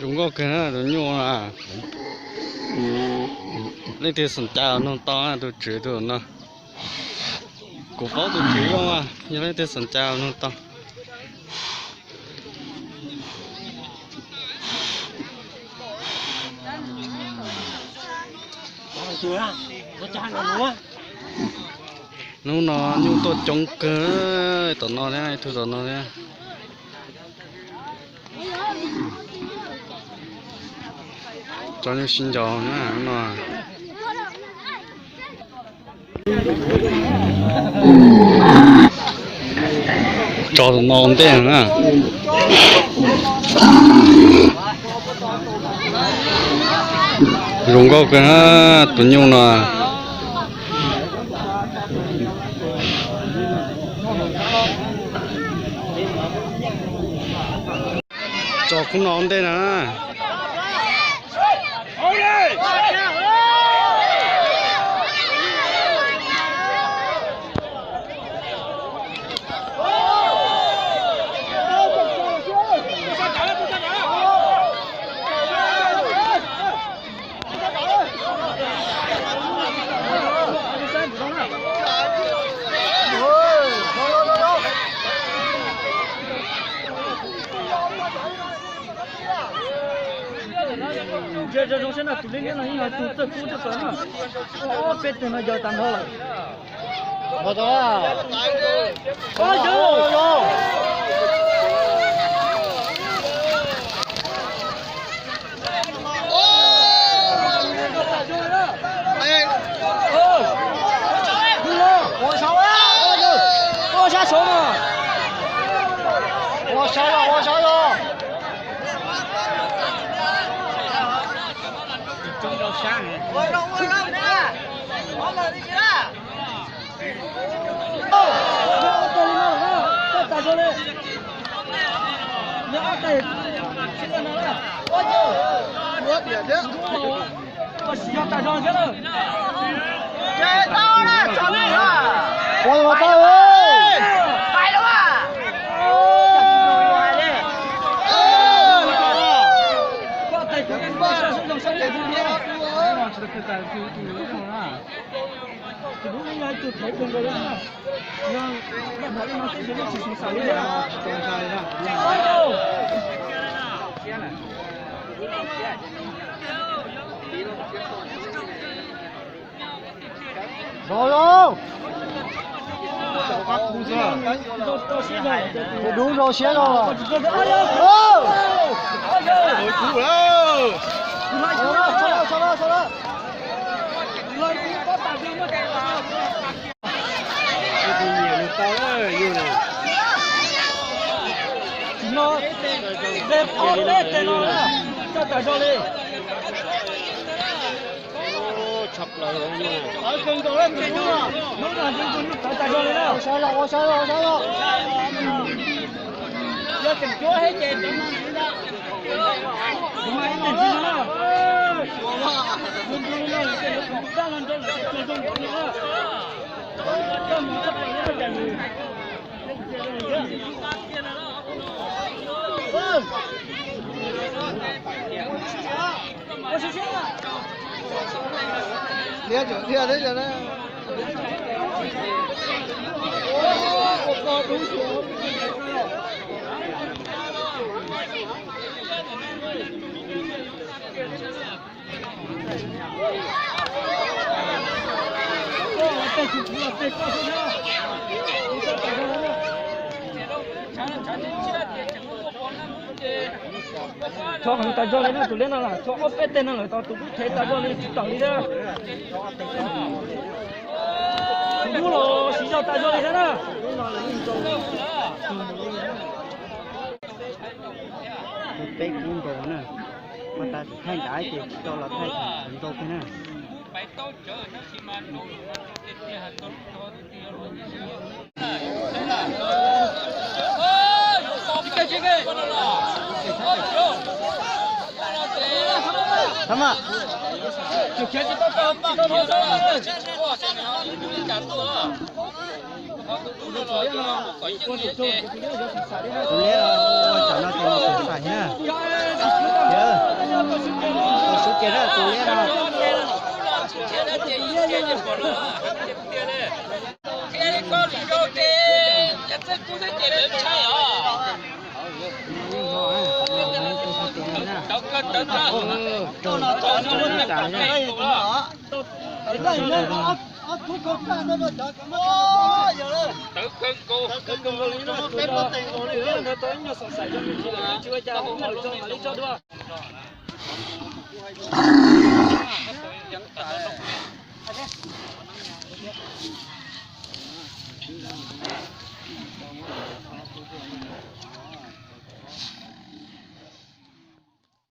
Zoo nkauj kawg na tus nyuj na. Leej twg xom cas nug tau na, tus tswv tus no. Kuv paub tus tswv zoo, yog leej twg xom cas nug tau. Hnub no nyuj tuaj coob kawg, tom no thiab, ib tug tom no thiab. Tso nyuj sib ncaus na no. Tso tom no ua ntej na. Zoo nkauj kawg na tus nyuj no. Tso khub no ua ntej na. Ntsia zoo zoo saib no, tus liab liab no yeej yog tus txawj kub tshaj plaws na. Ob peb tug no yog tag nrho lawm. Ua sab saud, ua sab saud. Zoo zoo. Dub zoo siab zoo los. Tsis no, de peb teg no na, coj tas zog li. Hnub no tus nyuj tawv tas zog li na. Ua saib los, ua saib los, ua saib los. Yog tseem cuab thiab ces kuv mas ib teg ntsis no na. Tso heev tas zog li no, tus liab no lawm, tso ob peb teg no lawm, tus dub thev tas zog li tsis tawm li thiab. Tus dub los siv zog tas zog li thiab na. Peb kub nkaus na, mas tas thaij nrad ces tsis tau los thaij nkaus kiag na. Tus liab, tam no ces mus xav xav na. Tau sub kiag na tus liab no.